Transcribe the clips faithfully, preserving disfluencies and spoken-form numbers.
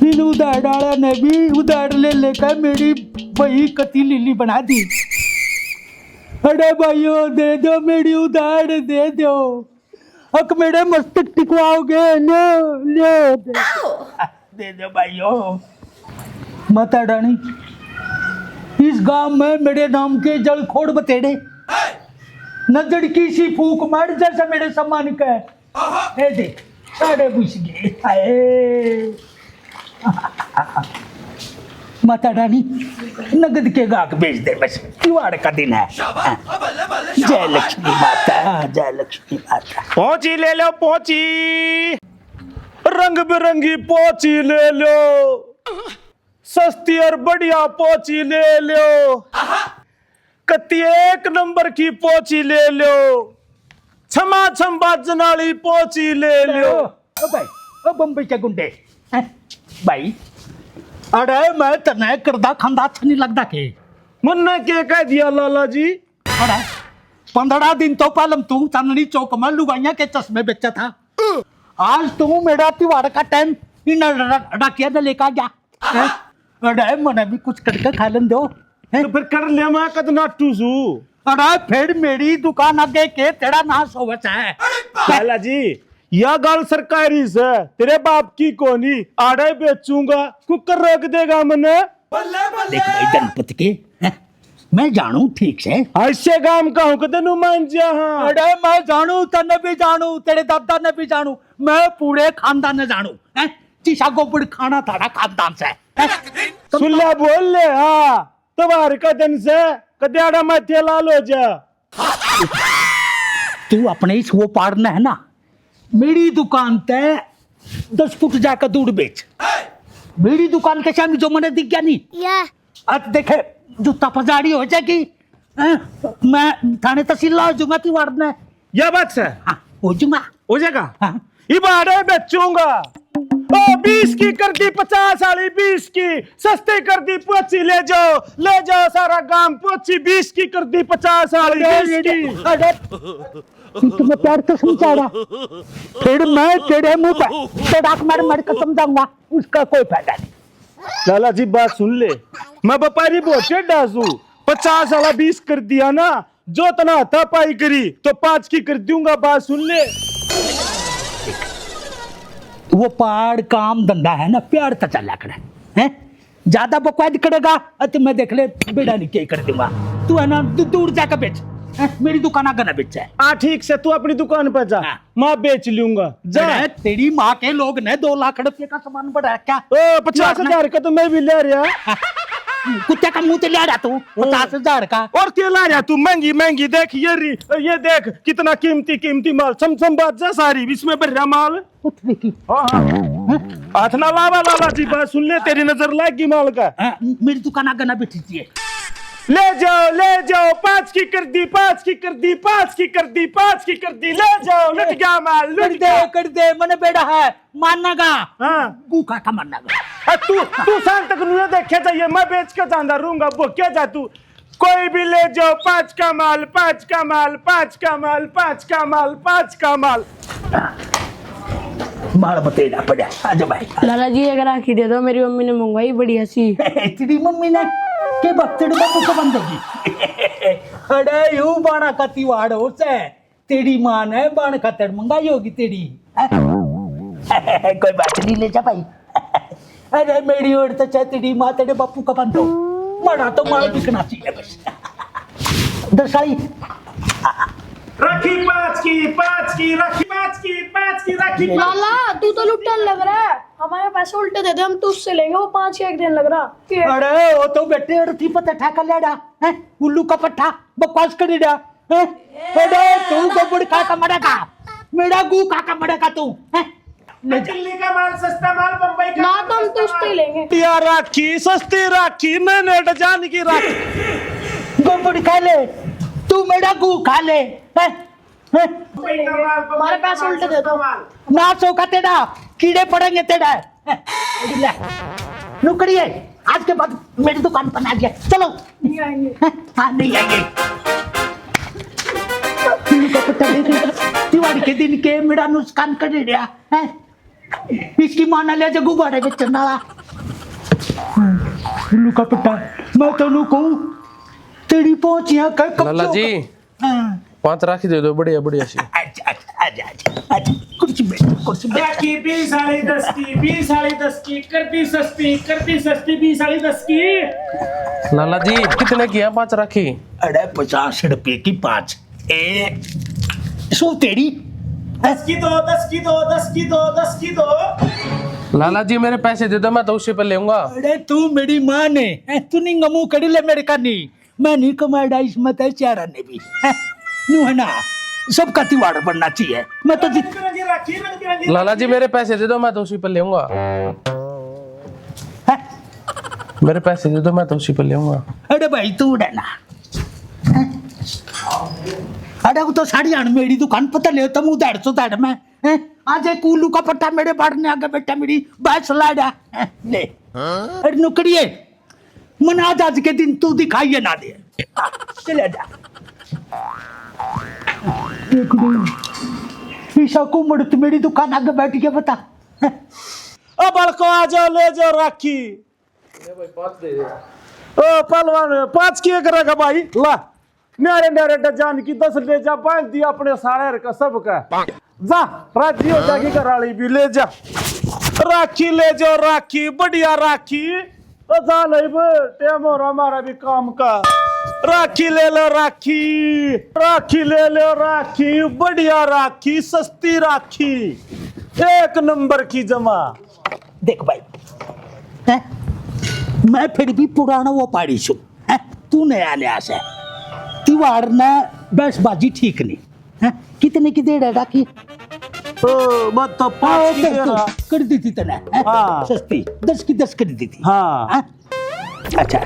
इन उधार डाला ने भी उधार ले लेकर मेरी वही कती लीली बना दी। अरे भाइयों, दे दो, मेरी उधार दे दो। अक मेरे मस्तक टिकवाओगे? लो, लो, दे दो। दे दो भाइयों। माता रानी, इस गांव में मेरे नाम के जलखोर बतेड़े, नजर की सी फूक मार जैसा मेरे सम्मान का है। ए देख, सारे घुस गए। हाय। माता रानी, नगद के गाहक भेज दे बस, त्योहार का दिन है। जय लक्ष्मी माता, जय लक्ष्मी माता। पोंची ले लो, पोंची। रंग बिरंगी पोंची ले लो, सस्ती और बढ़िया पोंची ले लो, कत्ती एक नंबर की पोंची ले लो, छमा छम बाजन वाली पोंची ले लो। ओ भाई, ओ बम्बई के गुंडे, हैं? भाई, अरे मैं तन्ने करदा खांदा अच्छा नहीं लगदा के? मन्ने के कह दिया लाला जी? अरे, पंद्रह दिन तो पहले तू चांदनी चौक में लुगाइयां के चश्मे बेचा था। आज तू मेरा त्योहार का टाइम इन डाकिया ने लेकर गया, हैं? अरे, मने भी कुछ करके खा लेन दो, हैं? तो फिर कर ले, मैं कद नाटू सू। अरे, फिर मेरी दुकान आगे के तेरा नाश हो बचा है। लाला जी, या गाल सरकारी से, तेरे बाप की कोनी, आड़े बेचूंगा, कुकर रोक देगा मने। देख भाई धनपत के, हैं? मैं जानू ठीक से। ऐसे काम का हूँ, कदे नु मान जा, हाँ। अरे मैं जानू, तन्ने भी जानू, तेरे दादा ने भी जानू, मैं पूरे खानदान ने जानू, हैं? जिसा गोबड़ खाना थारा खानदान से, हैं? सुल्ला बोल ले, हाँ। त्योहार का दिन से कद्याड़ा माथे लाल हो जा। तू अपने इस वो पाड़ना है ना, मेरी दुकान ते दस फुट जाकर दूर बेच। मेरी दुकान के सामने जो मने दिख गया नहीं, या। आज देखे, जूता पजाड़ी हो जाएगी, हैं? मैं थाने तहसील ला दूंगा त्योहार में। या बात से? हाँ, हो जाऊंगा। हो जाएगा? हाँ। इबाड़े बेचूंगा। ओ, बीस की कर दी, पचास वाली बीस की, सस्ती कर दी, पोची ले जाओ, ले जाओ सारा गांव, पोची बीस की कर दी, पचास वाली अरे, बीस की। अरे, तू तो मैं प्यार तो समझा रहा, फिर मैं तेरे मुंह पे तड़ाक मार मार के समझाऊंगा, उसका कोई फायदा नहीं। लाला जी, बात सुन ले, मैं व्यापारी बहुत टेढ़ा सू, पचास वाला बीस कर दिया ना, जो तना हाथापाई करी तो पाँच की कर दूंगा, बात सुन ले। वो पहाड़ काम धंधा है ना, प्यार तो चला करे, हैं? ज्यादा बकवाद करेगा, अत मैं देख ले, बेड़ा नहीं क्या कर दूंगा। तू है ना, दू-, दूर जाकर बेच, हैं? मेरी दुकान आगे ना बेचे। हाँ, ठीक से, तू अपनी दुकान पर जा। हाँ। मैं बेच लूंगा, जा। अरे, तेरी माँ के लोग ने दो लाख रुपए का सामान बढ़ा रखा। ओ, पचास हजार का तो मैं भी ले रहा। कुत्ते का मुंह तो ले रहा तू, पचास हजार का। और क्या ला रहा तू? महंगी महंगी, देख ये री, ये देख कितना कीमती कीमती माल, समसम बाजा सारी, इसमें भर रहा माल। उठ देखी। हाँ, हाँ। हाथ ना लावा लाला जी, बात सुन ले, तेरी नजर लाग गई माल का। हाँ, मेरी दुकान आगे ना बैठी थी। ले जाओ, ले जाओ, पाँच की कर दी, पाँच की कर दी, पाँच की कर दी, पाँच की कर दी, ले जाओ, लुट गया माल, लुट कर दे, गया। कर दे, मने बेड़ा है, मारना का। हाँ। गू खा का मारना का। ए, तू, तू शाम तक नुए देखे जाइए, मैं बेच के जांदा रहूंगा, वो क्या जा तू? कोई भी ले जाओ, पाँच का माल, पाँच का माल, पाँच का माल, पाँच का माल, पाँच का माल। माल बतेरा पड़ा, आ जा भाई। लाला जी, एक राखी दे दो, मेरी मम्मी ने मंगवाई बढ़िया सी। तेरी मम्मी ने के बक्तड़ में तुझे बंद होगी। अरे, यू बाणा का तिवाड़ हो से, तेरी माँ ने बाण खातर मंगाई होगी तेरी, हैं? कोई बात नहीं, ले जा भाई। अरे, मेरी ओर तो चाहे तेरी माँ तेरे बापू का बंद हो, मारा तो माल बिकना चाहिए बस। दर्शाई। राखी पाँच की, पाँच की, राखी पाँच की, पाँच की, राखी पाँच। लाला, तू तो लुट्टन लग रहा है, हमारे पैसे उल्टे दे दे, हम तुझसे लेंगे, वो पाँच के एक दिन लग रहा। अरे, वो तो बेटे अर्थी पता ठा कर लेड़ा, हैं? उल्लू का पट्ठा, बकवास कर रहा, हैं? अरे, तू गोबड़ खा के मरेगा, मेरा गू खा के मरेगा तू, हैं? ले जा। दिल्ली का माल सस्ता, माल बम्बई का ना, माल तुम सस्ता, तुझसे माल। लेंगे। या राखी, सस्ती राखी, नैने डजान की राखी। गोबड़ खा ले, तू मेरा गू खा ले, हैं? हैं? बम्बई का माल, बम्बई हमारे का पैसे माल, उल्टे दे सस्ता दो। माल। ना सो का तेरा, कीड़े पड़ेंगे तेरा। हैं? ले। नुकड़िए, आज के बाद मेरी दुकान पर ना आ गया। चलो। नहीं आएंगे। हैं? हाँ, नहीं आएंगे। तिवाड़ी के दिन के मेरा नुकसान कर रहा है। इसकी माँ ना ले जा गुब्बारे बेचने वाला। उल्लू का पट्टा, मैं तेनू कहूँ, तेरी पहुंचिया कर कब लाला जी, हाँ। पांच राखी दे दो, बढ़िया बढ़िया सी। अच्छा, अच्छा, अच्छा, अच्छा, अच्छा। कुर्सी बैठ, कुर्सी बैठ। राखी बीस वाली दस की, बीस वाली दस की, कर दी सस्ती, कर दी सस्ती, बीस वाली दस की। लाला जी, कितने की है पांच राखी? अरे, पचास रुपए की पांच। ए, सो तेरी। दस की दो, दस की दो, दस की दो, दस की दो। लाला जी, मेरे पैसे दे दो, मैं तो उसी पे लेऊंगा। अरे, तू मेरी माँ ने, हैं, तू नहीं गमू कड़ी ले मेरे का नहीं। मैं नहीं कमाएड़ा इसमें तो चारा ने भी, हैं? न्यू है ना, सबका तिवाड़ बनना चाहिए। मैं तो जित रंग बिरंगी राखी, रंग बिरंगी लाला जी, मेरे पैसे दे दो, मैं तो उसी पे लेऊंगा। हैं? मेरे पैसे दे दो, मैं तो उसी पे लेऊंगा। अरे भाई, तू उड़े ना। हैं? अरे, वो तो साड़ी आन मेरी दुकान पता ले, तुम उधार सो धाड़ में, हैं? आज एक उल्लू का पट्टा मेरे बाड़ने आगे बैठा, मेरी बात लाड़ा, हैं? ले। अरे नुकड़िए, मन आज, आज के दिन तू दिखाइए ना दे। हाँ, चले जा। एक दिन ईशा को मड़त मेरी दुकान आगे बैठ के बता। ओ बालको, आ जाओ, ले जाओ राखी। ले भाई, पाँच दे दे। ओ पहलवान, पाँच की एक रखा भाई, ला। न्यारे न्यारे डजान की दस ले जा, बांध दी अपने साले का सबका। जा, राजी हो जागी, घर वाली भी ले जा। राखी ले जाओ, राखी, बढ़िया राखी। ओ जा नहीं बे, टेम हो रहा हमारा भी काम का। राखी ले लो, राखी, राखी ले लो, राखी, बढ़िया राखी, सस्ती राखी, एक नंबर की जमा। देख भाई, हैं? मैं फिर भी पुराना व्यापारी छू, हैं? तू नया नया से। तिवाड़ ने बहसबाजी ठीक नहीं, हैं? कितने की दे रहा राखी? ओ, मैं तो पाँच की दे रहा। कर दी थी तने, हैं? हाँ। सस्ती, दस की दस कर दी थी। हाँ। हैं? अच्छा,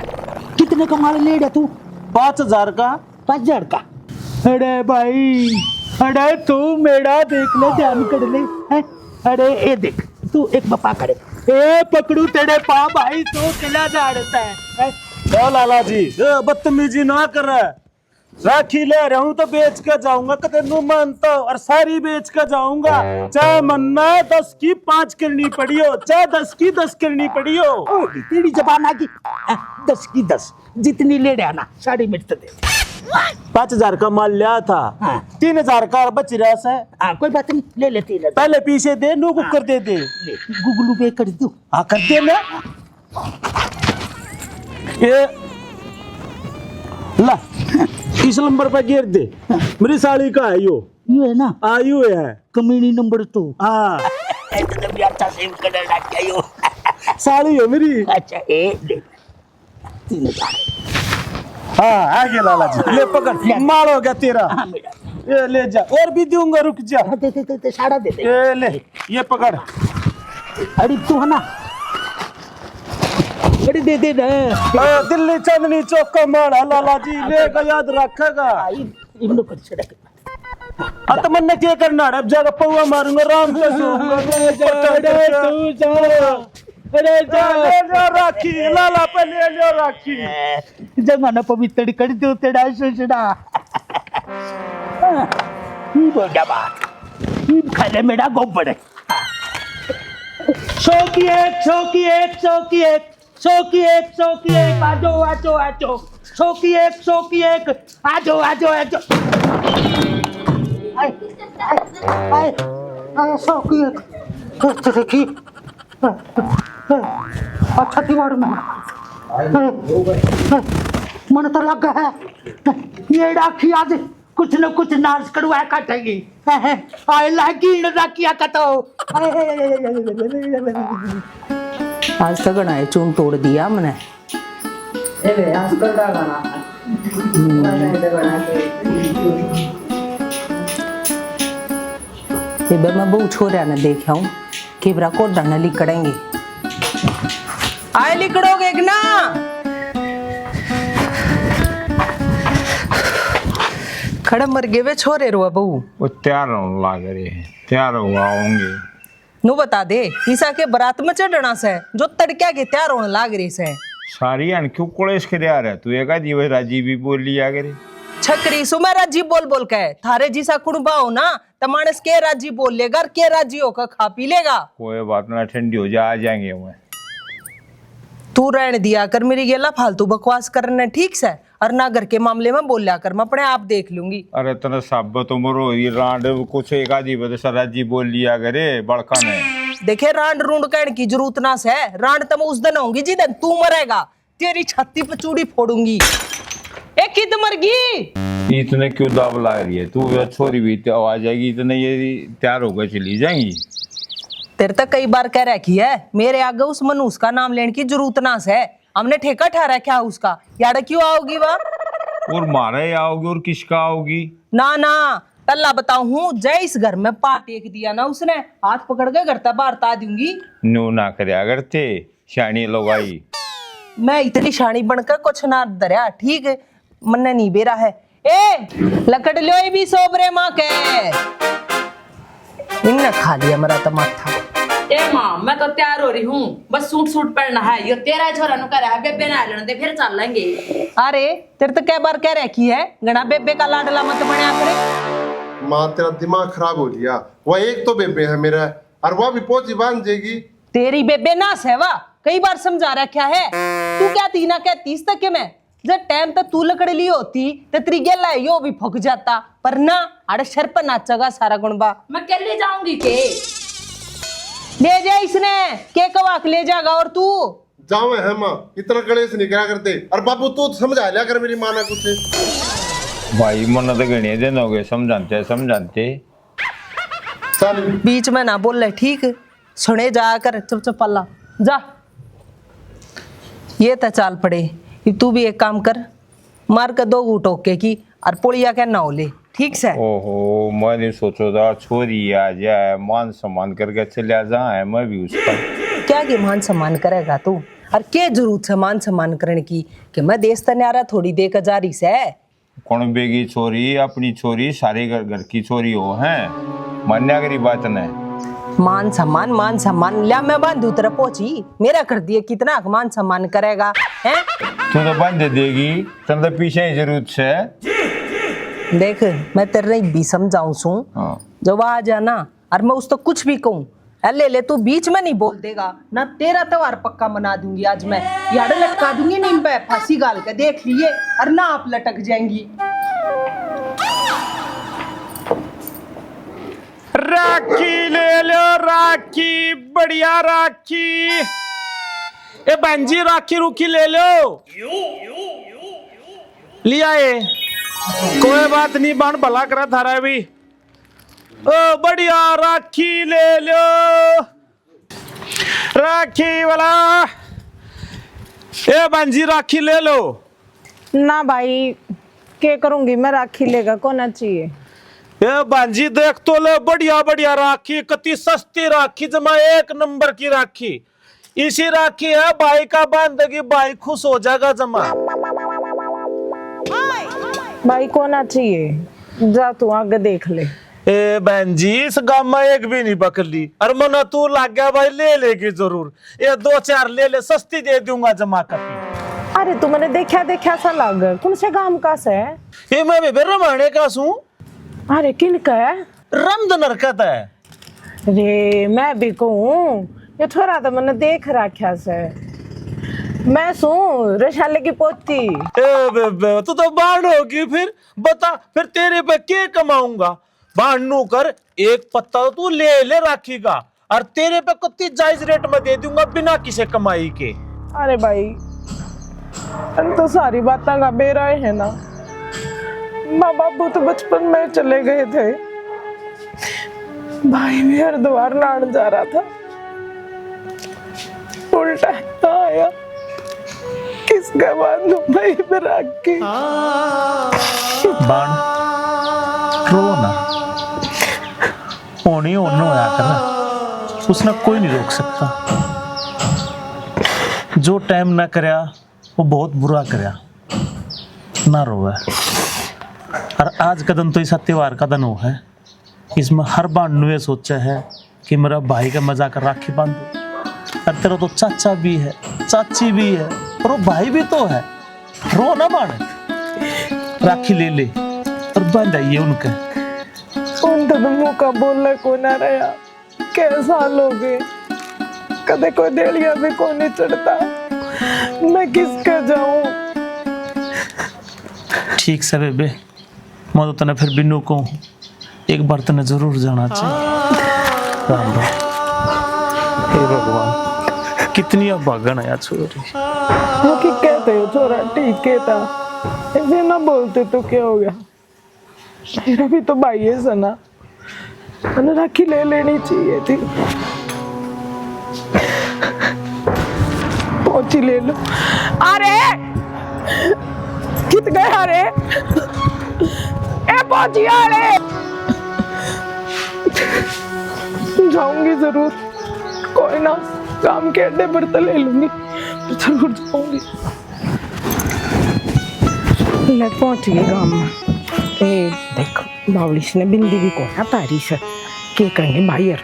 कितने का माल ले रहा तू? पाँच हजार का। पाँच हजार का? अरे भाई, अरे तू मेरा देख ले, ध्यान कर ले, हैं? अरे ये देख, तू एक बपा करे, ए पकड़ू तेरे पा भाई, तू किला झाड़ता है, हैं? ओ लाला जी, ए, बदतमीजी ना कर। राखी ले रहा हूँ तो बेच के जाऊंगा, कदे नू मानता हूँ, और सारी बेच के जाऊंगा, चाहे मन्ना दस की पाँच करनी पड़ी हो, चाहे दस की दस करनी पड़ी हो। ओ, तेरी जबान आ गई, हैं? दस की दस। जितनी ले रहा ना, सारी मिट दे। पाँच हजार का माल लिया था, हाँ। तीन हजार का बच रहा से। हाँ, कोई बात नहीं, ले ले तीन हजार। पहले पीछे दे, नू कुकर दे दे। ले, Google Pay कर दूँ। हाँ, कर दे ना। ये ला, इस नंबर पे गिर दे। मेरी साली का है यो। यो है ना? हाँ, यो है। कमीनी नंबर टू। हाँ। ऐसे तो भी अच्छा सेव कर रखा यो। साली हो मेरी। अच्छा, ए, ले। तीन हजार। हाँ, आ गया लाला जी। ले पकड़, ले। माल हो गया तेरा। हाँ, मेरा। ये ले जा, और भी दूंगा, रुक जा। हाँ, दे, दे, दे, दे, सारा दे दे। ये ले, ये पकड़। अरे तू है ना, अरे दे दे ना। ए, दिल्ली चांदनी चौक का माल है लाला जी, लेगा याद रखेगा। हाँ, इब-, इब लो कर छिड़क। हाँ, तो मन्ने क्या करना है? अब जाकर पौवा मारूंगा, आराम से सोऊंगा। ले जा, अरे तू जा। अरे जा। ले जा राखी, लाला पे ले लियो राखी। जमाना पवित्र कर दो तेरा ससुरा। ये बोल बात। ये खा ले मेरा गोबर। सौ की एक, सौ की एक, सौ की एक। सौ की एक, सौ की एक, आजो, आजो, आजो। सौ की एक, सौ की एक, आजो, आजो, आजो। आए, आए, आए, आए, सौ की एक। तो देखी। अच्छा, दीवार में। मन तो लग है। ये राखी आज कुछ न कुछ नाश करवा काटेगी। आए लागी न राखिया का तो। आज तो घणा है चून तोड़ दिया हमने। ए बे, आज कल का गाना। हम्म। ये बे मैं बहु छोरिया ने देख आऊं, के बरा कोडा ने लिकड़ेंगे। आए लिकड़ोगे कि ना? खड़े मर गए वे छोरे रो बहू। वो तैयार होने लाग रहे हैं, तैयार हुआ होंगे। नु बता दे, ईसा के बरात में चढ़ना से, जो तड़क्या के तैयार होने लाग रही से। सारी हन क्यों कलेश कर आ रहा है? तू एक आधी वही राजी भी बोल लिया करे। छकरी सु मैं राजी बोल बोल के, थारे जिसा कुणबा हो ना, तो मानस के राजी बोल लेगा और के राजी होकर खा पी लेगा। कोई बात ना, ठंडी हो जा, आ जाएंगे वहाँ। तू रहने दिया कर मेरी गेला फालतू बकवास करने, ठीक से? और ना घर के मामले में बोल्या कर, मैं अपने आप देख लूंगी। अरे तने साबत उम्र हो रही, रांड कुछ एक आधी बदसा राजी बोल लिया करे बड़का ने। देखे, रांड रूंड कहने की जरूरत ना से, रांड तो मैं उस दिन होंगी जिस दिन तू मरेगा। तेरी छाती पे चूड़ी फोड़ूंगी। ए, किद मर गई? इतने क्यों दाब ला रही है तू? ये छोरी भी तो आ जाएगी, इतने ये तैयार होकर चली जाएंगी। तेरे तक कई बार कह रखी है, मेरे आगे उस मनहूस का नाम लेने की जरूरत ना से। हमने ठेका ठा रखा है उसका। यार क्यों आओगी वह? और मारे आओगी और किसका आओगी? ना ना, पहला बताऊं हूँ, जय इस घर में पा टेक दिया ना उसने, हाथ पकड़ के घर तक बाहर ता दूंगी। नो ना करया करते। शानी लुगाई। मैं इतनी शानी बनकर कुछ ना धरया, ठीक? मन्ने नहीं बेरा है। ए, लकड़ लियो, ये भी सोबरे माँ के। इनने खा लिया मेरा तो माथा। ए माँ, मैं तो तैयार हो रही हूँ, बस सूट सूट पहनना है। यो तेरा छोरा नु कह रहा है, बेबे ना लेने दे, फिर चल लेंगे। अरे, तेरे तो कै बार कह रखी है, घना बेबे का लाडला मत बनया करे। माँ, तेरा दिमाग खराब हो लिया। वह एक तो बेबे है मेरा, और वह भी पोची बांध जाएगी। तेरी बेबे ना सहवा, कई बार समझा रखा है। तू क्या थी ना कहती इस तक के मैं? जब टाइम तो तू लकड़ ली होती तो तेरी गेला यो भी फक जाता, पर ना, आड़े सर पर नाचेगा सारा गुणबा। मैं अकेले जाऊंगी के? ले जा इसने, के कवाक ले जाएगा? और तू? जावे है माँ, इतना कलेश नहीं करा करते। और बाबू, तू तो समझा लिया कर मेरी माँ ना कुछ। भाई, मन तो घने दिन हो गए समझाते समझाते। चल। बीच में ना बोले, ठीक? सुने जाया कर, चुप चुप पल्ला, जा। ये तो चाल पड़े। इब तू भी एक काम कर, मार के दो घूट होके की, और पोलिया के ना हो ले, ठीक से? ओहो, मैं नहीं सोचो था, छोरी आ जाए, मान सम्मान करके चलिया जा, है मैं भी उसका। क्या के मान सम्मान करेगा तू? और के जरूरत है मान सम्मान करने की? कि मैं देश तन्यारा थोड़ी दे के जा रही से। कुणबे की छोरी, अपनी छोरी, सारे घर, घर की छोरी हो, हैं? मान्या करी बात ने। मान सम्मान, मान सम्मान, ल्या मैं बांधू तेरे पोची, मेरा कर दिए कितना मान सम्मान करेगा, हैं? तू तो बांध देगी, तने तो पीछे ही जरूरत से। देख, मैं तेरे भी समझाऊं सूं, हाँ। जब आ जाना, और मैं उस तो कुछ भी कहूँ, ए, ले ले, तू बीच में नहीं बोल देगा ना, तेरा त्योहार पक्का मना दूंगी आज मैं। यार लटका दूंगी नीम पे, फांसी घाल के देख लिए, और ना आप लटक जाएंगी। राखी ले लो, राखी, बढ़िया राखी। ए बहन जी, राखी रूखी ले लो। लिया ए, कोई बात नहीं, बहन भला करा थारा भी। ओ बढ़िया राखी ले लो, राखी वाला। ए बहन जी, राखी ले लो। ना भाई, के करूंगी मैं, राखी लेगा कोना चाहिए। ए बहन जी, देख तो ले, बढ़िया बढ़िया राखी, कती सस्ती राखी, जमा एक नंबर की राखी। इसी राखी है, भाई का बांधेगी, भाई खुश हो जाएगा जमा। भाई कोना चाहिए, जा तू आगे देख ले। ए बहन जी, इस गाम में एक भी नहीं बकली। अरे मना तू लाग गया भाई, ले लेगी जरूर। ये दो चार ले ले, सस्ती दे दूंगा जमा कती। अरे तू मैंने देखा देखा सा लाग, कौन से गांव का से? ये मैं बेबे रमाणे का सूं। अरे किन का है? रमद नरकत है। रे, मैं भी कहूँ, ये छोरा तो मैंने देख रखा से। मैं सूं रशाले की पोती। ए बेबे, तू तो बाण होगी फिर। बता, फिर तेरे पे के कमाऊंगा? बाण नू कर, एक पत्ता तो तू ले ले राखी का, और तेरे पे कुत्ती जायज रेट में दे दूंगा बिना किसी कमाई के। अरे भाई, तन तो सारी बातां का बेरा है ना। माँ बाबू तो बचपन में चले गए थे। भाई भी हरिद्वार नहान जा रहा था, उल्टा ना आया। किसका बांधू भाई पे राखी? बाण, रो ना। होनी होनी होया कर, उसने कोई नहीं रोक सकता। जो टाइम ना करया, वो बहुत बुरा करया। ना रोवे। और आज का दिन तो इसा त्योहार का दिन हो है, इसमें हर बाण नु ये सोचा है कि मेरा भाई का मजाक राखी बांधू। और तेरा तो चाचा भी है, चाची भी है, और वो भाई भी तो है। रो ना बाण, राखी ले ले और बांध आइए उनके। उन तद मुंह का बोले को ना रहा। कै साल हो गए, कदे कोई देलिया भी को नहीं चढ़ता। मैं किसके जाऊं? ठीक से बेबे, मैं तो तने फिर भी न्यू कहूँ, एक बार तने जरूर जाना चाहिए। राम राम। हे भगवान, कितनी अभागन है यार छोरी। वो की कहते हो छोरा, ठीक कहता। ऐसे ना बोलते तो क्या हो गया? मेरा भी तो भाई है सना, मैंने राखी ले लेनी चाहिए थी। पहुंची ले लो। अरे कित गया रे? ए पहुंची आ रे। जाऊंगी जरूर, कोई ना, काम के अड्डे पर तो ले लूंगी, जरूर जाऊंगी। ले पहुंच गई गांव में। ए देख, बावली ने बिंदी भी कोना तारी से, के कहेंगे भाई यार।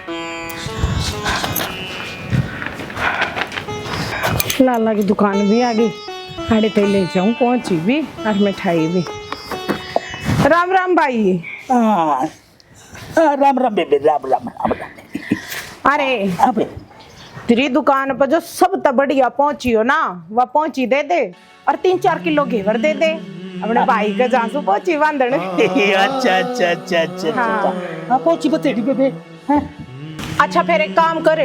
लाला की दुकान भी आ गई, आड़े ते ले जाऊं पहुंची भी और मिठाई भी। राम राम भाई। हाँ। आ, राम राम बेबे, राम राम, राम राम। अरे, अबे। तेरी दुकान पर जो सब तै बढ़िया पहुंची हो ना, वह पहुंची दे दे, और तीन चार किलो घेवर दे दे, अपने भाई के जांसू पहुंची बांधने। अच्छा, अच्छा, अच्छा, अच्छा, अच्छा, हाँ। अच्छा। हाँ, पहुंची बतेड़ी बेबे, हैं? अच्छा, फिर एक काम कर,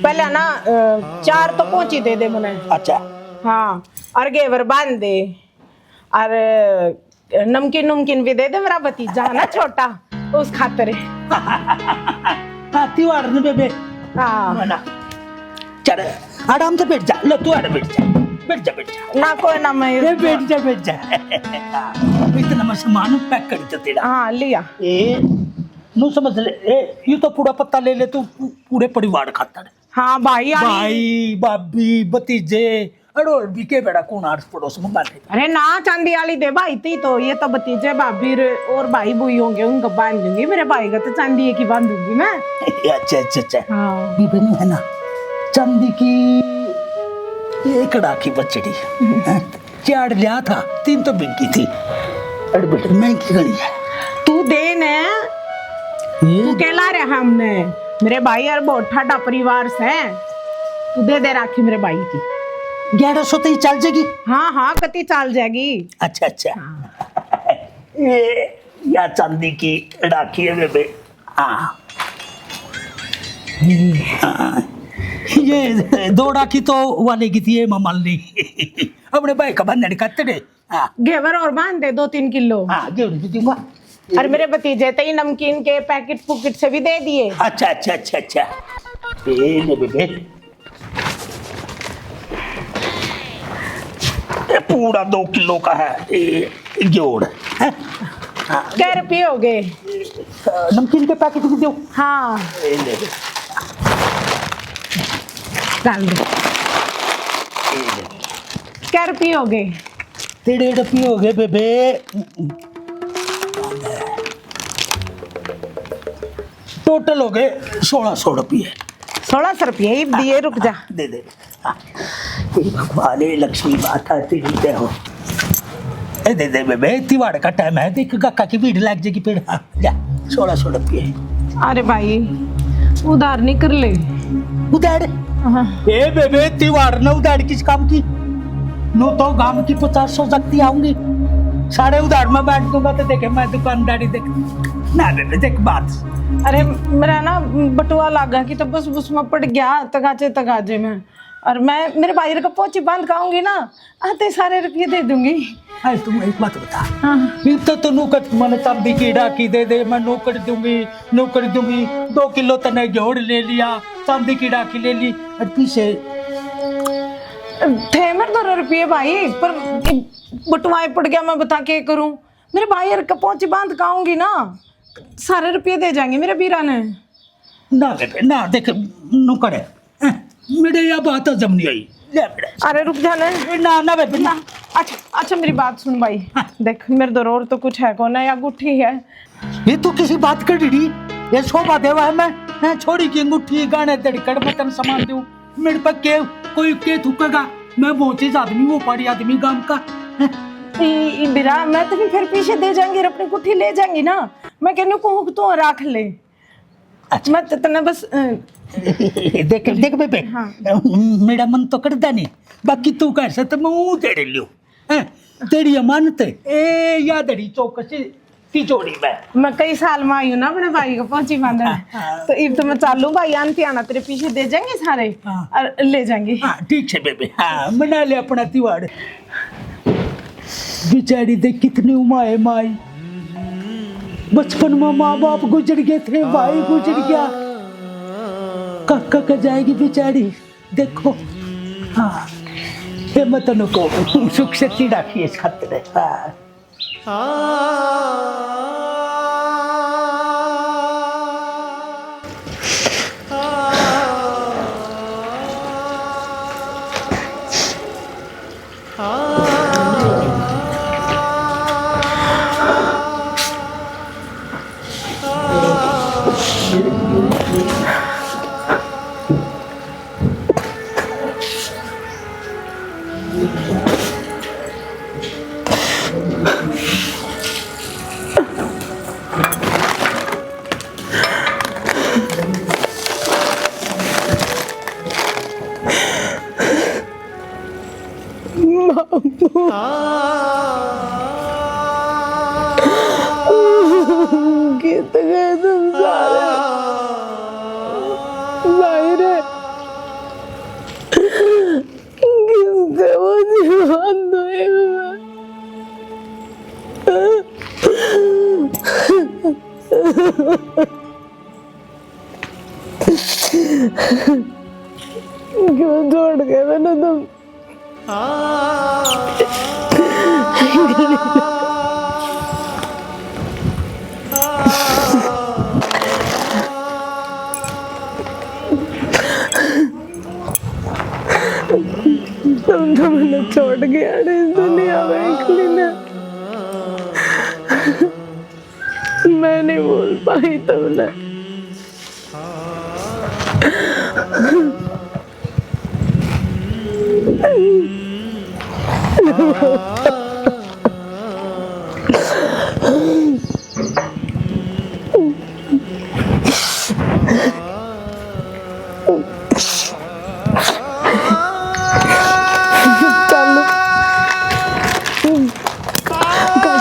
पहले ना, अ, चार तो पहुंची दे दे मने। अच्छा। हाँ, और घेवर बांध दे, और नमकीन, नमकीन भी दे दे, मेरा भतीजा है ना छोटा, उस खातर। हाँ, तिवाड़ ने बेबे। हाँ। ना, ना। चल, आराम से बैठ जा। ले, तू आड़े बैठ जा। बैठ जा, बैठ जा। ना, कोई ना, मैं ए, बैठ जा, बैठ जा। इतना मैं सामान पैक कर दिया तेरा। हाँ, लिया। ए, नू समझ ले, ए, ये तो पूरा पत्ता ले ले तू, पू-, पूरे परिवार खातर। हाँ भाई, आनी भाई, भाभी, भतीजे, अरे और भी के बेड़ा कौन आस पड़ोस में बात है? अरे ना, चांदी वाली दे भाई, ती तो, ये तो भतीजे, भाभी रे, और भाई बुई होंगे, उनका बांध दूंगी। मेरे भाई का तो चांदी एक ही बांधूंगी मैं। अच्छा, अच्छा, अच्छा। हाँ। भी बनी है ना, चांदी की एक डाकी बचड़ी। हैं? चार लिया था, तीन तो बिक गई थी। अरे बेटे, महंगी घणी है। तू दे ने, ये तू कहला रहा हमने, मेरे भाई यार बहुत ठाडा परिवार से, तू दे दे राखी मेरे भाई की। ग्यारह सौ तो ही चल जाएगी। हाँ, हाँ, कति चल जाएगी। अच्छा, अच्छा। हाँ। ये, या चांदी की राखी है बेबे। हाँ। हाँ। ये दो राखी तो वाले की थी, ये ममाल नहीं। अपने भाई का बंधन कतड़े। हाँ। घेवर और बांध दे दो तीन किलो। हाँ, घेवर भी दूंगा। और मेरे भतीजे ते ही नमकीन के पैकेट पुकेट से भी दे दिए। अच्छा, अच्छा, अच्छा, अच्छा। ये ले बेबे। ये पूरा दो किलो का है, ये घेवर, हैं? हाँ। कै रुपये हो गए? अ, नमकीन के पैकेट भी दो। हाँ। ये ले। डाल दो। ये ले। कै रुपये हो गए? तेरे रुपये हो गए बेबे। टोटल हो गए सोलह सौ रुपये। सोलह सौ रुपये ही दिए, रुक जा। दे दे। हाँ। हे भगवान, हे लक्ष्मी माता, तेरी जय हो। ए, दे दे बेबे, तिवाड़ का टाइम है, देख गाका की भीड़ लग जाएगी फिर। हाँ, जा, सोलह सौ रुपये। अरे भाई, उधार नहीं कर ले। उधार? हाँ। ए बेबे, तिवाड़ ने उधार किस काम की? नो तो गांव की पचास सौ शक्ति आऊंगी, सारे उधार में बांट दूंगा। तो देखे, मैं दुकानदारी देख ना बेबे, देख बात। अरे, मेरा ना बटुआ लागा कि तो बस, बस में पड़ गया तगाजे तगाजे में। और मैं मेरे भाई का पोची बांध के आऊंगी ना, आते सारे रुपये दे दूंगी। अरे तुम एक बात बता। हाँ। इब तो तू नौकर, मैंने चांदी की डाकी दे दे, मैं नौकर दूंगी, नौकर दूंगी। दो किलो तने घेवर ले लिया, चांदी की डाकी ले ली, और पीछे थे मेरे दो रुपये भाई, पर बटुआए पड़ गया, मैं बता के करूं। मेरे भाई यार का पोची बांध के आऊंगी ना, सारे रुपये दे जाएंगे मेरे बीरा ने। ना बेबे, ना, देख, नौकर है। हैं, मेरे या बात हजम नहीं आई। ले बेटा। अरे रुक जा ना। ए, ना, ना बेबे, ना। अच्छा, अच्छा, मेरी बात सुन भाई। हाँ। देख, मेरे दौर और तो कुछ है कौन, या अंगूठी है। ये तू किसी बात कर रही? ये शोभा देवा है मैं, हैं, छोरी की अंगूठी, गाने धड़कड़, मैं तन सामान दूं। मेरे पे के, कोई के थूकेगा? मैं वो चीज आदमी, वो पड़ी आदमी गांव का। हैं? ई, ई बिरा, मैं तो फिर पीछे दे जाएंगे, अपनी गुट्ठी ले जाएंगे ना। मैं कहने कहूँ कि तू रख ले। अच्छा। मैं तो तन्ने बस, अ, देख, देख बेबे, हाँ। मेरा मन तो करदा नहीं, बाकी तू कह सकते, मैं ऊ तेरे लियो। हैं? तेरी अमानत है। ए, या धड़ी चौकसी तिजोरी में। मैं कई साल में आई हूँ ना अपने भाई को पोची बांधने। हाँ। तो इब तो मैं चालू भाई, आंटी आना तेरे पीछे दे जाएंगे सारे। हाँ। और ले जाएंगे। हाँ, ठीक है बेबे। हाँ, मना ले अपना तिवाड़। बेचारी दे कितनी उमा है माई। बचपन में माँ बाप गुजर गए थे, भाई गुजर गया, काका का जाएगी बेचारी। देखो, हाँ, ये मैं तन्ने कहूँ, सुख से तिड़ा की इस खातिर है। हाँ। कित गए तुम सारे? भाई रे, किसके वो जीवन दे? क्यों छोड़ गए मैंने तुम? तुम तो मैंने छोड़ गया रे इस दुनिया में एकली ने। मैं नहीं भूल पाई तुमने। चल।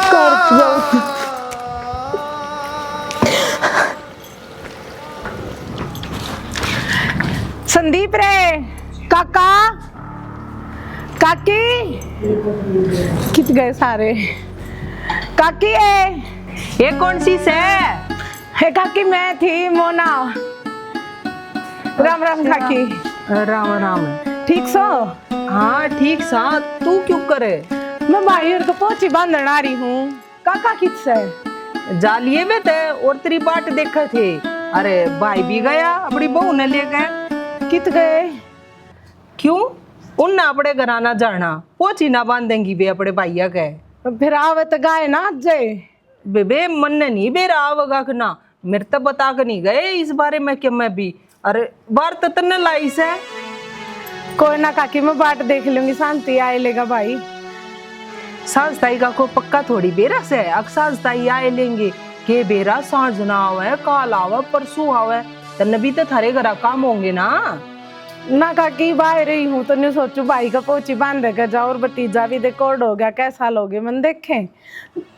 कर जाओ। संदीप रे, काका, काकी, कित गए सारे? काकी ए, ये कौन सी सै? हे काकी, मैं थी मोना। राम राम काकी। राम राम। ठीक सो? हाँ ठीक सा, तू क्यों करे? मैं भाई और को पोची बांधन आ रही हूँ। काका कित सै? जा लिए वे ते और तेरी बाट देखे थे। अरे भाई भी गया अपनी बहू ने लेके। कित गए? क्यों? उनने अपने घरा ना जाना, पोची ना बांधेंगी वे अपने भाइया के। फिर आवे तो गाय ना आज जाए। बेबे, मन्ने नहीं बेरा आवगा कि ना, मेरे तो बता के नहीं गए इस बारे में कि मैं भी, अरे, बार तो तन्ने लाई सै। कोई ना काकी, मैं बाट देख लूंगी, शांति आए लेगा भाई। सांझ ताई का को पक्का थोड़ी बेरा सै, अक सांझ ताई आए लेंगे, के बेरा सांझ ना आवे, काल आवे, परसों आवे, तन्ने भी तो थारे घरा काम होंगे ना। ना काकी, बाहर ही हूँ, तो न्यू सोचू भाई का पोची बांध के जाओ, और भतीजा भी देखो, ओड़ हो गया, कैसा लोगे, मन देखें।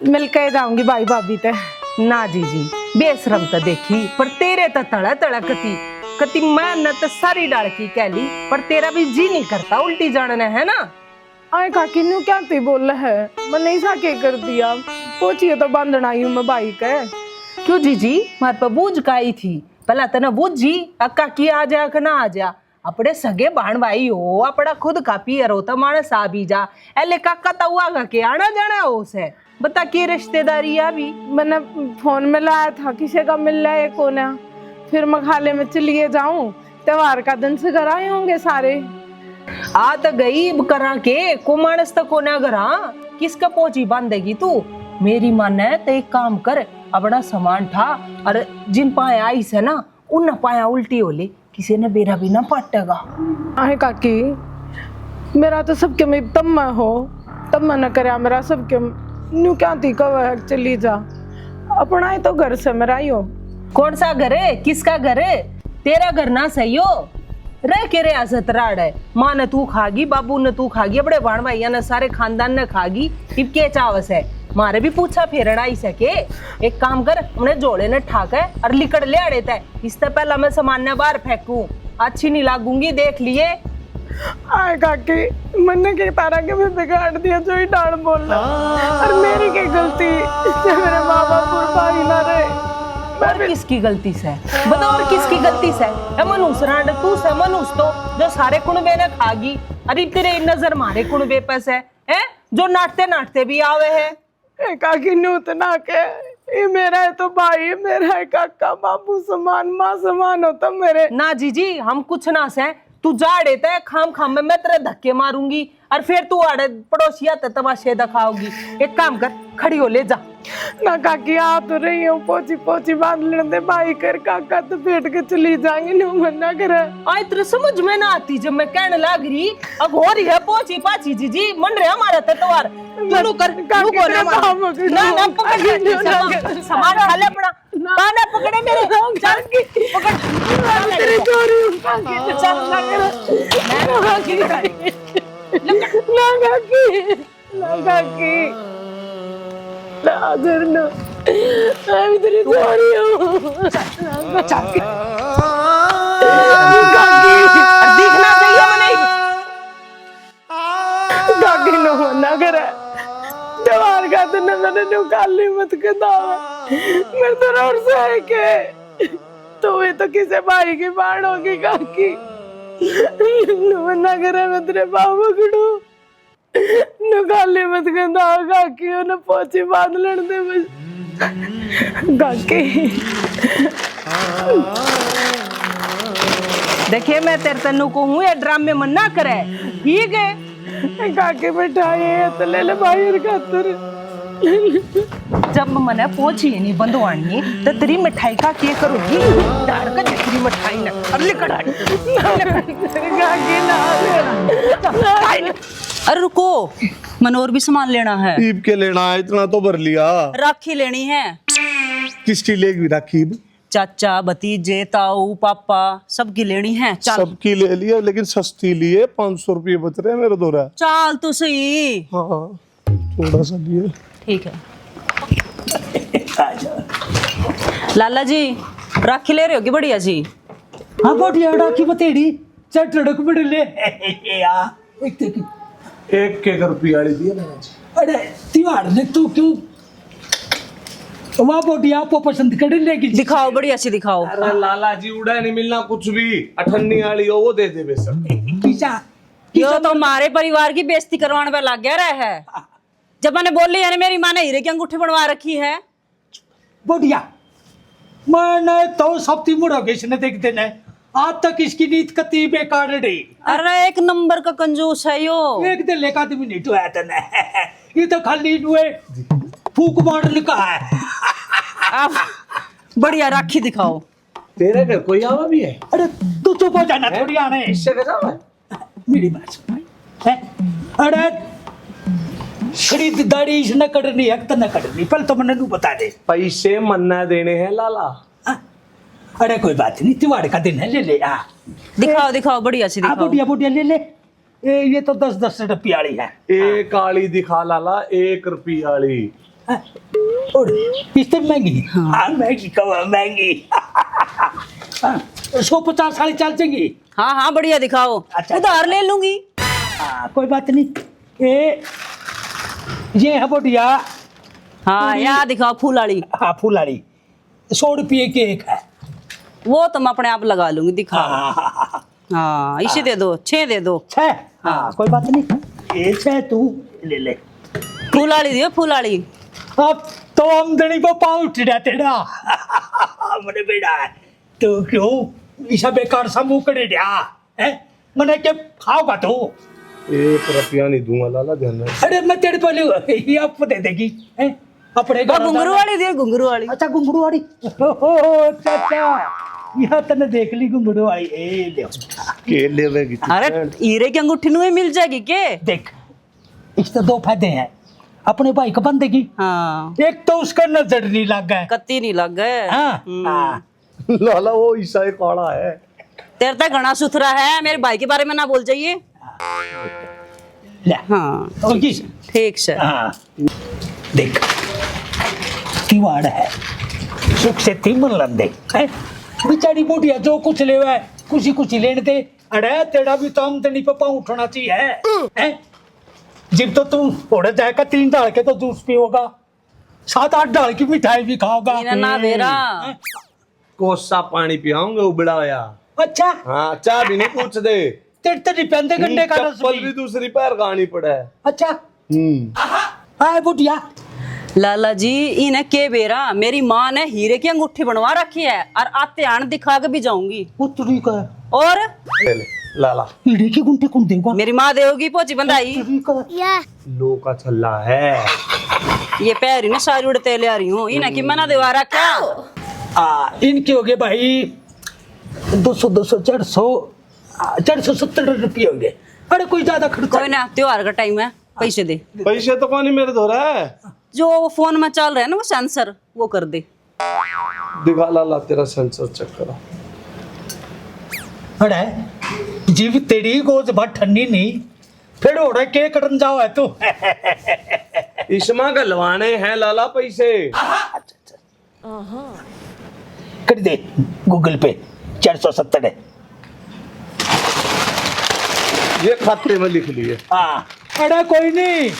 मिलके जाऊंगी भाई भाभी ते। ना जीजी, बेशरम तो देखी, पर तेरे तो तले तले कती, कती मैं न तो सारी डाल की कह ली, पर तेरा भी जी नहीं करता उल्टी जाने ने, है ना? आए काकी, न्यू क्या तू बोल है? मैंने ऐसा के कर दिया? पोचिए तो बांधना आई हूँ मैं भाई के। क्यों जीजी, मार पे बूझ का आई थी? पहला तने बूझी, अक्का की आ जा कि ना आ जा? अपने सगे भाण भाई हो, अपना खुद का पीहर हो, तो मानस आ भी जा। एले काका तो हुआ का के आना जाना हो से, बता के रिश्तेदारी आ भी। मैंने फोन में लाया था, किसी का मिल रहा है कोना, फिर मैं खाले में चलिए जाऊं, त्योहार का दिन से घर आए होंगे सारे। आ तो गई, इब करा के, को मानस तो कोना घरा, किसका पोची बांधेगी तू? मेरी माने तो एक काम कर, अपना सामान ठा और जिन पाए आई से ना, उन पाया उल्टी हो ले, किसी ने बेरा भी ना पाटेगा। आहे काकी, मेरा तो सबके में तम्मा हो, तम्मा न करया मेरा सबके, न्यू क्या थी कह चली जा। अपना ही तो घर से मेरा ही हो। कौन सा घर है, किसका घर है? तेरा घर ना सही हो। रह के रे आजत राड़ है। माँ ने तू खागी, बाबू ने तू खागी, अपने भाण भाइया ने, सारे खानदान ने खागी। इब के चावस है? मारे भी पूछा फेरना ही सके। एक काम कर, अपने झोले ने ठाक है और लिकड़ ले आड़े तै। इससे पहला मैं सामान ने बाहर फेंकूं, अच्छी नहीं लागूंगी, देख लिए। आए काकी, मन्ने के तारा के भी बिगाड़ दिया, जो ही डाल बोल रहा। और मेरी के गलती, जो मेरे माँ बाप और भाई ना रहे। और किसकी गलती से? बता, और किसकी गलती से? ए मनुष्य रांड तू से, मनुष्य तो जो सारे कुणबे ने खागी। अरे तेरे नजर मारे कुणबे पे से, हैं? जो नाटते नाटते भी आवे है। ए काकी, न्यू तो ना कह, ये मेरा है तो भाई, मेरा है काका, बाबू समान, माँ समान हो तो मेरे। ना जीजी, हम कुछ ना से। तू जा अड़े तै, खाम खाम में मैं तेरे धक्के मारूंगी और फिर तू आड़े पड़ोसिया ते तमाशे दिखाओगी। एक काम कर, खड़ी हो, ले जा। ना काकी, आ तो रही हूँ, पोची पोची बांध लेने दे भाई, कर काका तो बैठ के चली जाएंगे, न्यू मना करे। आई तेरे समझ में ना आती जब मैं कहने लाग रही। अब हो रही है पोची पाची जीजी, मन रहा हमारा तत्वार। तू नु कर, तू काकी, बोल तेरे हमारा। पाँव पकड़ू। ना, ना, पकड़, पकड़, पकड़, सामान, सामान खा ले अपना। ना। पाना पकड़े मेरे। ना, चल, काकी। पकड़। तेरे चोरी हूँ, काकी। चल, ना, ना, ना, काकी। ना, काकी। ना, काकी। ना, घर ना। मैं भी तेरी चोरी हूँ। चल, चल। काकी। अरे, दिखना चाहिए मने। काकी, नु मना करे। दीवार का दिन मैंने नु काली मत के दावा। मेरे तो और से है के। तो ये तो किसे भाई की बाण होगी काकी। नु मना करे, मैं तेरे पाँव पकड़ू। नु काली मत के दावा काकी, उन्हें पोची बांध लेने दे बस। काकी। देखिए, मैं तेरे तै नु कहूँ, ये ड्रामे मत ना करे, ठीक है? काकी, मिठाई है तो ले ले भाई, और खातर। जब मने पोची ही नहीं बंधवानी, तो तेरी मिठाई का के करूँगी? डाल के दे तेरी मिठाई ने, अब लेकर आ। काकी, ना। अरे रुको, मने और भी सामान लेना है। ईब के लेना है, इतना तो भर लिया। राखी लेनी है। किसकी लेगी राखी ईब? चाचा, भतीजे, ताऊ, पापा, सबकी लेनी है। चल। सबकी ले लिए, लेकिन सस्ती लिए, पाँच सौ रुपये बच रहे हैं मेरे दोरा। चाल तो सही। हाँ, थोड़ा सा लिए। ठीक है। लाला जी, राखी ले रहे हो कि बढ़िया सी? हाँ, बढ़िया राखी बतेड़ी, चटड़क बड़ ले। या, एक ते की। एक के रुपये वाली दिए ना जी। अरे, तिवाड़ ने तू क्यों? वाह, बोटी आपको पसंद कर लेगी। दिखाओ, बढ़िया सी दिखाओ। अरे लाला जी, उड़ा नहीं मिलना कुछ भी, अठन्नी वाली हो, वो दे दे बेशक। पीछा, यो पीछा तो हमारे परिवार की बेइज्जती करवाने पे लग गया रहा है। जब मैंने बोली है ना, मेरी माँ ने हीरे की अंगूठी बनवा रखी है। बढ़िया। मैंने तो सब ती मुड़ा के इसने देख देना है। आज तक इसकी नीत कती बेकार रही। अरे, एक नंबर का कंजूस है यो। एक दिन लेका आदमी नहीं टोया तने। ये तो खाली नुए फूक मारने का है। आप बढ़िया राखी दिखाओ। तेरे घर कोई आवा भी है? अरे, तू चुप हो जाना, हाँ? थोड़ी आने। इससे क्या जावा है? मेरी बात सुन भाई। हैं? अरे, खरीददारी इसने करनी है, तने करनी, पहले तो मन्ने नू बता दे। पैसे मन्ना देने हैं लाला। हाँ? अरे, कोई बात नहीं, तिवाड़ का दिन है, ले ले। आ। दिखाओ, दिखाओ, बढ़िया सी आ, दिखाओ। बढ़िया, बढ़िया, ले ले। ए, ये तो दस दस रुपये वाली है। एक आली दिखा लाला, एक रुपये वाली। हाँ। और इससे महंगी? हाँ। हाँ, महंगी, कम महंगी। हाँ, सौ पचास वाली चल जाएगी। हाँ, हाँ, बढ़िया दिखाओ। अच्छा। उधार ले लूंगी। हाँ, कोई बात नहीं। ए, ये है बढ़िया। हाँ, पूरी। या दिखाओ फूल वाली। हाँ, फूल वाली। सौ रुपये की एक है। वो तो मैं अपने आप लगा लूंगी, दिखाओ। हाँ, हाँ, हाँ, हाँ। हाँ, इसे दे दो, छह दे दो। छह? हाँ, हाँ। कोई बात नहीं, ये छह तू ले ले। फूल वाली दियो, फूल वाली। अब तो आमदनी पे पाँव उठ रहा तेरा। मने बेटा है, तू क्यों इसा बेकार सा मुंह करे रहा है? मने के खाओगा तू? एक रुपया नहीं दूंगा लाला, ध्यान रख। अरे, मैं तेरे पहले ये आपको दे देगी, हैं? अपने वो घर घुंघरू वाला वाली दे, घुंघरू वाली। अच्छा, घुंघरू वाली। ओ, चाचा, यहाँ तने देख ली घुंघरू वाली। ए, ले। के लेवेगी तू? अरे, हीरे की अंगूठी नु ही मिल जाएगी के? देख, इससे दो फायदे हैं। अपने भाई को बंदेगी। हाँ। एक तो उसका नजर नहीं लग गया। कत्ती नहीं लग गए। हाँ। हम्म। हाँ। लाला, वो ईसा ही काला है। तेरे तो घना सुथरा है, मेरे भाई के बारे में ना बोल जाइए। ले। हाँ, और की? ठीक से। हाँ। देख, तिवाड़ है, सुख से तीमन लंदे, हैं? बेचारी बुढ़िया जो कुछ लेवा है, कुछ ही कुछ ही लेने दे। अरे, तेरा भी तो आमदनी पे पाँव उठना चाहिए, हैं? जिब तो तू ओड़े जाएगा, तीन डाल के तो जूस पीओगा, सात आठ डाल की मिठाई भी खाओगा। इन्हें ना बेरा। हैं? कोसा पानी पियाऊंगा उबला होया। अच्छा। हाँ, चाह भी नहीं पूछदे। तेरे तो नहीं पहनते गंडे का रस चप्पल भी। भी दूसरी पैर गानी पड़े। अच्छा। हम्म। हाय बुढ़िया। लाला जी, इन्हें के बेरा, मेरी माँ ने हीरे की अंगूठी बनवा रखी है और आते आन दिखा के भी जाऊंगी। उतरी का। और? ले ले, लाला। हीरे की गुंठी कौन देगा? मेरी माँ देगी, पोची बंधाई। उतरी का। या। लो का छल्ला है। ये पैर ही ना सारी उड़ते ले आ रही हूँ, इन्हें की मना देवा रहा क्या? आ, इनके हो गए भाई दो सौ, दो सौ, चार सौ, आ, चार सौ सत्तर रुपये हो गए। अरे कोई ज्यादा खर्चा कोई ना, त्योहार का टाइम है, पैसे दे। पैसे तो कोनी मेरे धोरे। जो वो फोन में चल रहा है ना वो सेंसर, वो कर दे। दिखा लाला तेरा सेंसर चेक करा। अरे जीव तेरी गोज भर ठन्नी नहीं, फिर ओड़े के कटन जाओ है तू? इसमा गलवाने हैं लाला पैसे। कर दे गूगल पे, चार सौ सत्तर है। ये खाते में लिख लिए। हाँ। अरे कोई नहीं,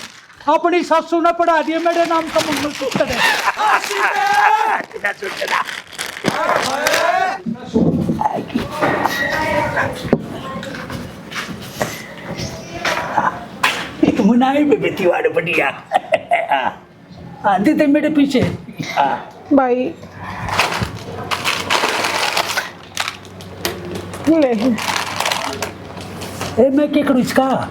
अपनी सासू ने पढ़ा दिए मेरे नाम का मंगलसूत्र है। मनाई बेबे तिवाड़ बढ़िया। हाँ, दे दे मेरे पीछे। हाँ। भाई। ले। ए, मैं के करूँ इसका?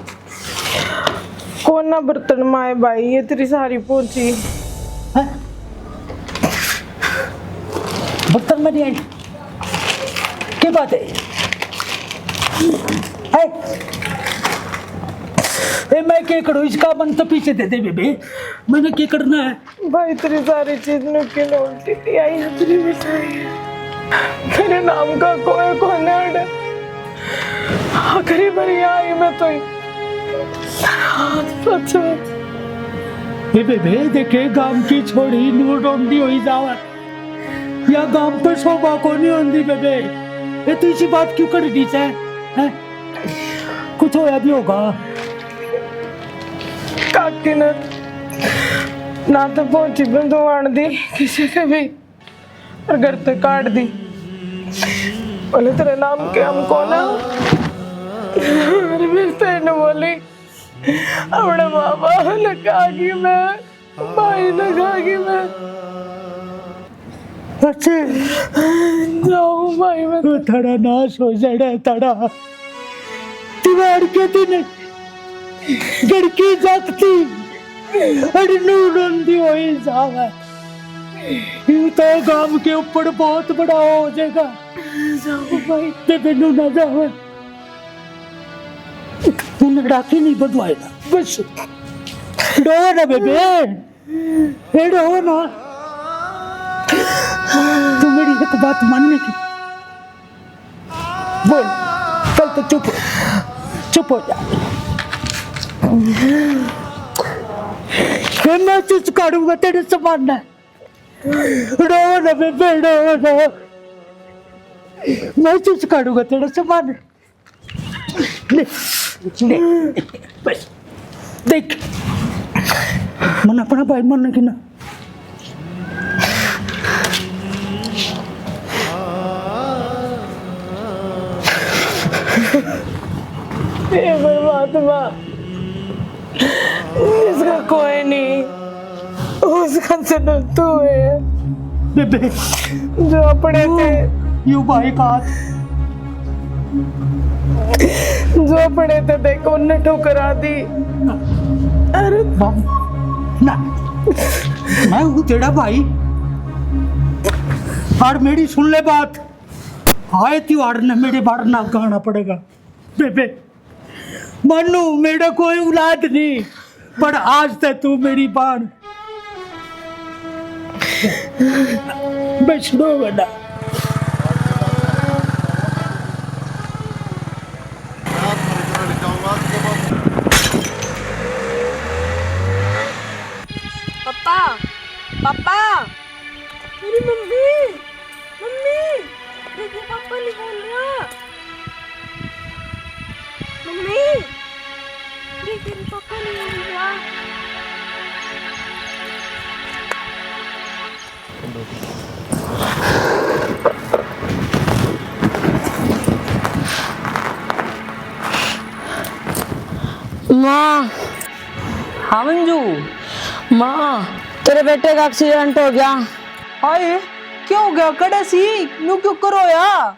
कौन ना बर्तन माए भाई, ये तेरी सारी पहुंची। हैं? बर्तन में नहीं आई? के बात है? है? ए, मैं के करूँ, इसका मन तो पीछे दे दे बेबे, मैंने के करना है? भाई, तेरी सारी चीज नुकी ने उल्टी ले आई है, तेरी मिठाई। तेरे नाम का कोई कोने अड़े। आखिरी बार आई मैं तो ही। हाथ पछे। ए बेबे, देखे गांव की छोड़ी नूर रोंदी होई जावे। या गांव पे शोभा कोनी होंदी बेबे। ये तू इसी बात क्यों कर दी है? हैं? कुछ होया भी होगा। काकी ने ना तो पहुंची बंधुआन दी किसी के भी, और घर ते काट दी। बोले, "तेरे नाम के हम कोना।" और मेरे ते न बोली, "अपने माँ बाप ने कहा कि मैं, भाई ने कहा कि मैं।" अच्छे। जाऊं भाई मैं। वो थारा नाश हो जाना है, थारा। तिवाड़ के दिन घर की जागती अड़नू रोंदी होई जावे। यूं तो गांव के ऊपर बहुत बड़ा हो जाएगा। जाओ भाई। ते बिनु ना जावे। उन्हें डाके नहीं बंधवाएगा। बस। रो ना बेबे। ए, रो ना। तू मेरी एक बात मानने की। बोल, चल तो चुप हो, चुप हो जा। फिर मैं चुच काढूंगा तेरे सामान। रो ना बेबे, रो ना। मैं चुच काढूंगा तेरे सामान। ले, ले, बस, देख, मन अपना भाई मानने की ना। हे परमात्मा, इसका कोई नहीं, उसका जन्म तू है। बेबे, जो अपने यू, ते यू भाई का हाथ। जो अपने ते देखो, उन्हें ठुकरा दी। अरे बाबू, ना, मैं हूँ तेरा भाई। और मेरी सुन ले बात, आए त्योहार ने मेरे बार ना गाना पड़ेगा। बेबे, मानू, मेरा कोई औलाद नहीं, पर आज तै तू मेरी बाण बसड़ो बना। पापा, पापा, मेरी मम्मी, मम्मी, देखो पापा नहीं बोल रहा। मम्मी, देख तेरे पापा नहीं बोल रहा। माँ। हाँ मंजू। माँ, तेरे बेटे का एक्सीडेंट हो गया। हाय, क्या हो गया? कड़े सी, न्यू क्यों करो या?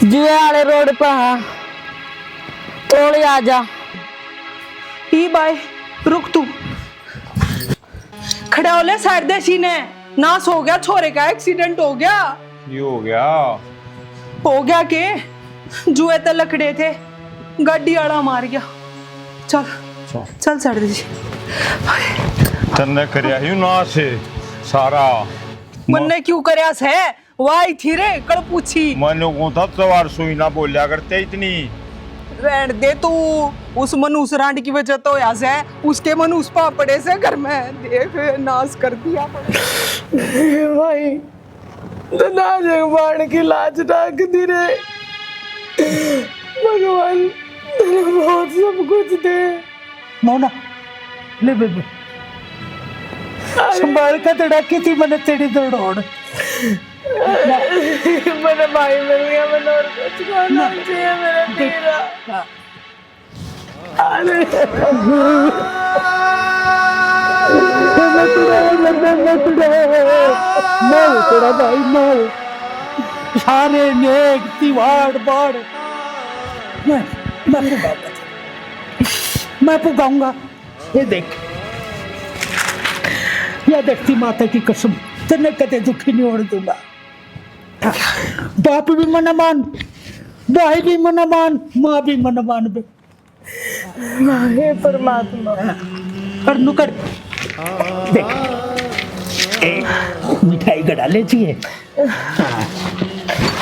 जुए वाले रोड पर हाँ, थोड़ी आ जा। ई बाय, रुक तू। खड़ा हो ले, साइड दे सीने। नाश हो गया, छोरे का एक्सीडेंट हो गया। ये हो गया। हो गया के? जुए ते लकड़े थे, गाड़ी आला मार गया। चल, चल। चल, साइड दे सी। तन्ने करया ही नाश है सारा। मन्ने क्यों करया से? वाई थी रे, कल पूछी। मैंने को था, तवार सुई ना बोल्या करते इतनी। रहन दे तू, उस मनहूस रांड की वजह तो होया से, उसके मनहूस पापड़े से घर में, देख, नाश कर दिया। भाई, तो ना जगबान की लाज डाक दी रे। भगवान, तेरे बहुत सब कुछ दे। मोना, ले बेबे। अरे। संभाल के तड़ाकी थी मैंने तेरी दौड़। मेरा भाई मिल गया, मैंने और कुछ खाना ना। चाहिए मेरा देख। तेरा। हाँ। अरे। मैं तेरा, मैं, मैं, मैं तेरा। मैं हूँ तेरा भाई, मैं हूँ। सारे नेक तिवाड़ बाड़। मैं, मैं पुगाऊंगा। मैं पुगाऊंगा। ये देख, ये देखती माता की कसम, तन्ने कदे दुखी नहीं होने दूंगा। बाप भी मना मान, भाई भी मना मान, माँ भी मना मान बे। हे परमात्मा। कर नू कर। देख, ए, मिठाई गड़ा ले जी। हाँ।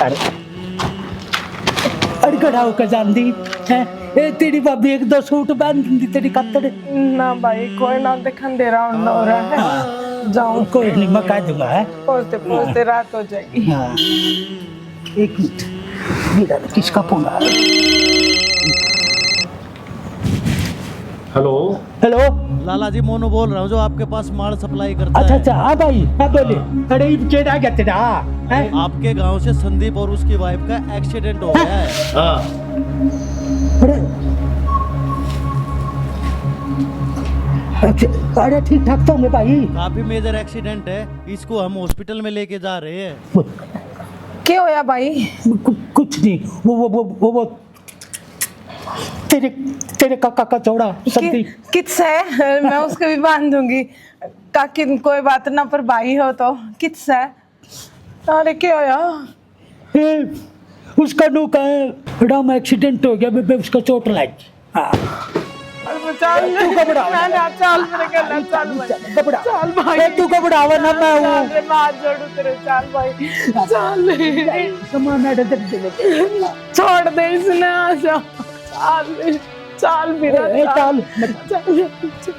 अरे, अरे गड़ा होकर जान दी है। ए, तेरी भाभी एक दो सूट बांध दी तेरी खातर। ना भाई, कोई ना, देखन दे रहा हूँ, ना हो रहा है। हाँ। जाओ। कोई नहीं, मैं कह दूंगा, है। पहुँचते पहुँचते रात हो जाएगी। हाँ। एक मिनट, मेरा तो किसका फोन आ रहा है? हेलो। हेलो। लाला जी, मोनू बोल रहा हूँ, जो आपके पास माल सप्लाई करता अच्छा, है। अच्छा, हाँ भाई, हाँ बोले। अरे, ये केड़ा आ गया तेरा, हैं? आपके गांव से संदीप और उसकी वाइफ का एक्सीडेंट हो गया है। हाँ। अरे, अच्छा, अरे, ठीक ठाक तो होंगे भाई। काफी मेजर एक्सीडेंट है, इसको हम हॉस्पिटल में लेके जा रहे हैं। क्या होया भाई? कु-, कुछ नहीं, वो, वो, वो, वो, वो तेरे, तेरे काका का छोरा कि-, संदीप। किस है? मैं उसको भी बांध दूंगी। काकी, कोई बात ना, पर भाई हो तो। किस है? अरे, क्या होया? ए, उसका नू का है, राम एक्सीडेंट हो गया, बेबे, उसका चोट लग गई। हाँ। अरे, चल। तू घबरावा ना, ना, चल, मेरे गल, चल, चल, भाई। घबरा। चल, भाई। ए, तू घबरावा ना, मैं हूँ। चल रे, मैं हाथ जोड़ू तेरे, चल, भाई। चल। सामान आडे तक दे दे। छोड़ दे इसने, आजा। चल, चल, मेरा ए, ए, चल। चल। चल, चल।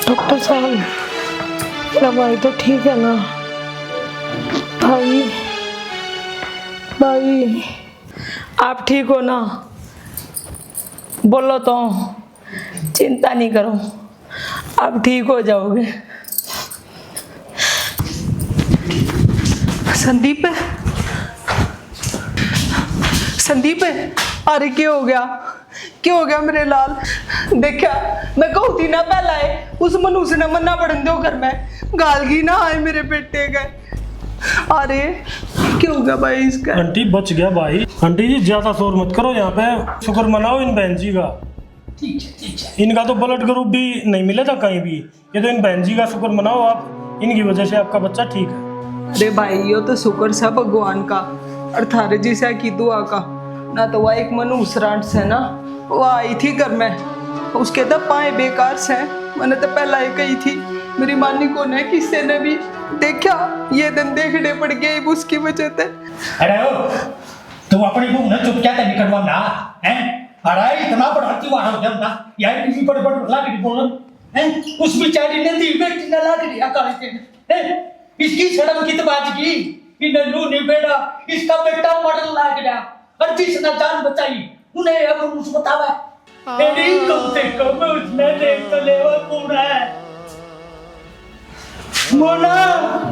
डॉक्टर साहब, मेरा भाई तो ठीक है ना? भाई, भाई, आप ठीक हो ना? बोलो तो। चिंता नहीं करो, आप ठीक हो जाओगे। संदीप, संदीप, अरे क्या हो गया, क्या हो गया मेरे लाल? देखा, मैं कहूँ थी ना पहला है, उस मनहूस ने मन्ना पड़न दो घर में, गालगी ना आए मेरे बेटे के। अरे, क्या हो गया भाई इसका? आंटी बच गया भाई। आंटी जी, ज्यादा शोर मत करो यहाँ पे, शुक्र मनाओ इन बहन जी का। ठीक है, ठीक है। इनका तो ब्लड ग्रुप भी नहीं मिला था कहीं भी, ये तो इन बहन जी का शुक्र मनाओ आप, इनकी वजह से आपका बच्चा ठीक है। अरे भाई, यो तो शुक्र से भगवान का, और थारे जिसा की दुआ का। ना तो वह एक मनहूस रांड से ना, वो आई थी घर में, उसके तो पाए बेकार से। मैंने तो पहला ही कही थी, मेरी मानी को ने किसी ने भी देखा, ये दिन देखने पड़ गए उसकी वजह से। अरे ओ, तू अपनी मुंह ना चुप क्या तै निकलवा ना, हैं? अरे इतना बड़ा त्योहार हो गया ना, यार इतनी बड़ बड़ लाग रही बोलन, हैं? उस बेचारी ने दी बेटी ना लाग रही काले दिन, हैं? इसकी शर्म कित बात की? इन्हें नू नहीं बेड़ा, इसका बेटा मरन लाग गया, और जिसने जान बचाई उन्हें अब उस बतावा। तेरी कम से कम उसने देख तो लेवा कौन है। मोना,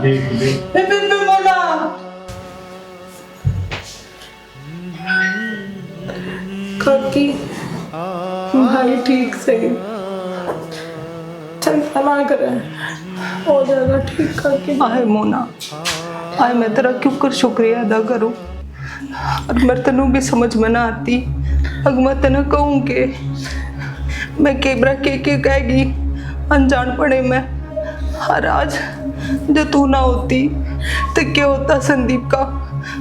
देख ले। ए बेबे मोना। काकी, भाई ठीक सही, चिंता ना करे, हो जाएगा ठीक काकी। आए मोना, आए मैं तेरा क्यों कर शुक्रिया अदा करूं, और मेरे तनु भी समझ में ना आती। अग मैं तने कहूं के, मैं केबरा के के कहेगी अनजान पड़े में। और आज जो तू ना होती तो क्या होता संदीप का?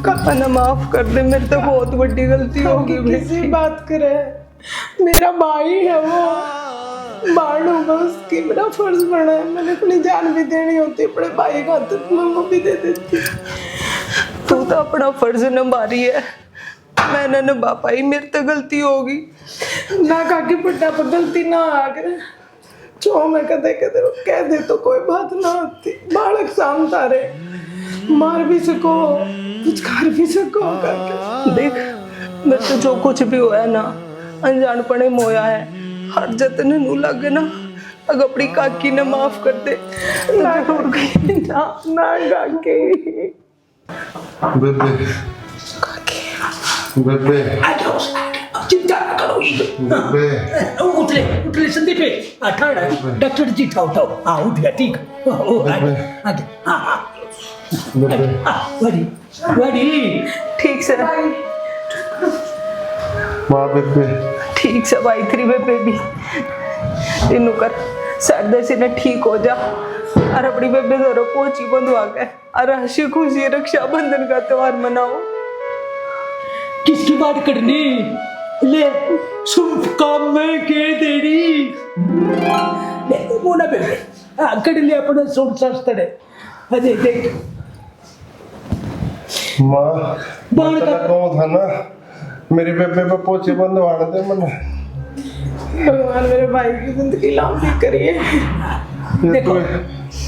काका, मन्ने माफ कर दे, मेरे तो बहुत बड़ी गलती हो गई। किसी बात करे, मेरा भाई है वो, बाण होगा उसकी, मेरा फर्ज बना है, मैंने अपनी जान भी देनी होती अपने भाई खातिर, मैं वो भी दे देती। तू तो अपना फर्ज निभा रही है, मैंने निभा पाई, मेरे तो गलती होगी। ना काकी, बेटा पर गलती ना आ करे। जो मैं कदे कदे कह दे तो कोई बात ना होती। बालक सामता रे, मार भी सको, पुचकार भी सको काकी। देख, मेरे तो जो कुछ भी होया ना, अनजानपणे में होया है। हर जतन नू लागे ना, अग अपनी काकी ने माफ कर दे। ना जरूर काकी, ना, ना काकी। बेबे। बेबे। आ जाओ, आ जाओ, चिंता ना करो, ये। बेबे। उठ ले, उठ ले, संदीप, आ, ठाड़ा, बेबे। डॉक्टर जी, उठाओ, उठाओ। हाँ, उठ गया, ठीक। ओ, ओ, आ गया, बेबे। आ गया, हाँ, हाँ। बेबे। आ, बड़ी, बड़ी। ठीक से भाई। माँ बेबे। ठीक से भाई, तेरी बेबे भी। इन्नू कर, सरदेसी ने ठीक हो जा। और अपनी बेबे धोरे पोची बंधवा के। और हंसी खुशी रक्षाबंधन का त्योहार मनाओ। किसकी बात करनी? ले, शुभ काम में के देनी? ले, वो ना बेबे। हाँ, कर ले अपना सोच शास्त्र है। अरे, देख। माँ, बाण मैं का तेरा गाँव था ना, मेरी बेबे पे पोचे बंधवाने दे मन्ने। भगवान मेरे भाई की जिंदगी लंबी करिए। ये देखो। तू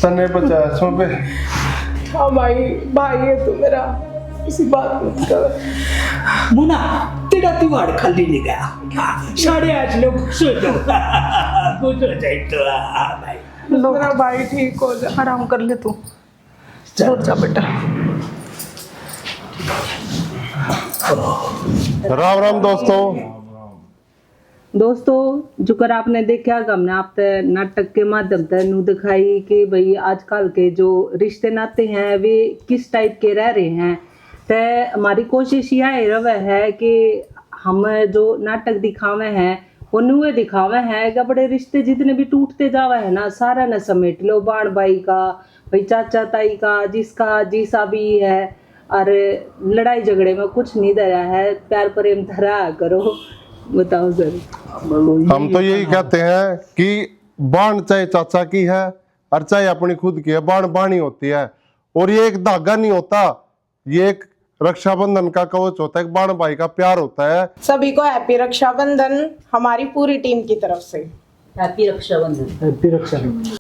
तन्ने बचाया सो बे। हाँ भाई, भाई है तू मेरा, इसी बात मत कर। मुन्ना, तेरा तिवाड़ खाली नहीं गया। साढ़े आठ लोग खुश हो जाओ। खुश हो जाए तो, हाँ भाई। मेरा भाई ठीक हो जा। आराम कर ले तू। चल। उठ जा बेटा। राम राम दोस्तों। दोस्तों, जुकर आपने देखा कि हमने आप तै नाटक के माध्यम तै नू दिखाई कि भाई आजकल के जो रिश्ते नाते हैं वे किस टाइप के रह रहे हैं। तै हमारी कोशिश यह रहे है कि हम जो नाटक दिखावे हैं वो न्यूए दिखावे हैं कि अपने रिश्ते जितने भी टूटते जावे हैं ना, सारा ने समेट लो। बाण भाई का, भाई चाचा ताई का, जिसका जिसा भी है, और लड़ाई झगड़े में कुछ नहीं धरा है, प्यार प्रेम धरा करो। बताओ सर। हम तो यही कहते हैं कि बाण चाहे चाचा की है और चाहे अपनी खुद की है, बाण बाणी होती है। और ये एक धागा नहीं होता, ये एक रक्षाबंधन का कवच होता है, एक बाण भाई का प्यार होता है। सभी को हैप्पी रक्षाबंधन हमारी पूरी टीम की तरफ से। हैप्पी रक्षाबंधन। हैप्पी रक्षाबंधन।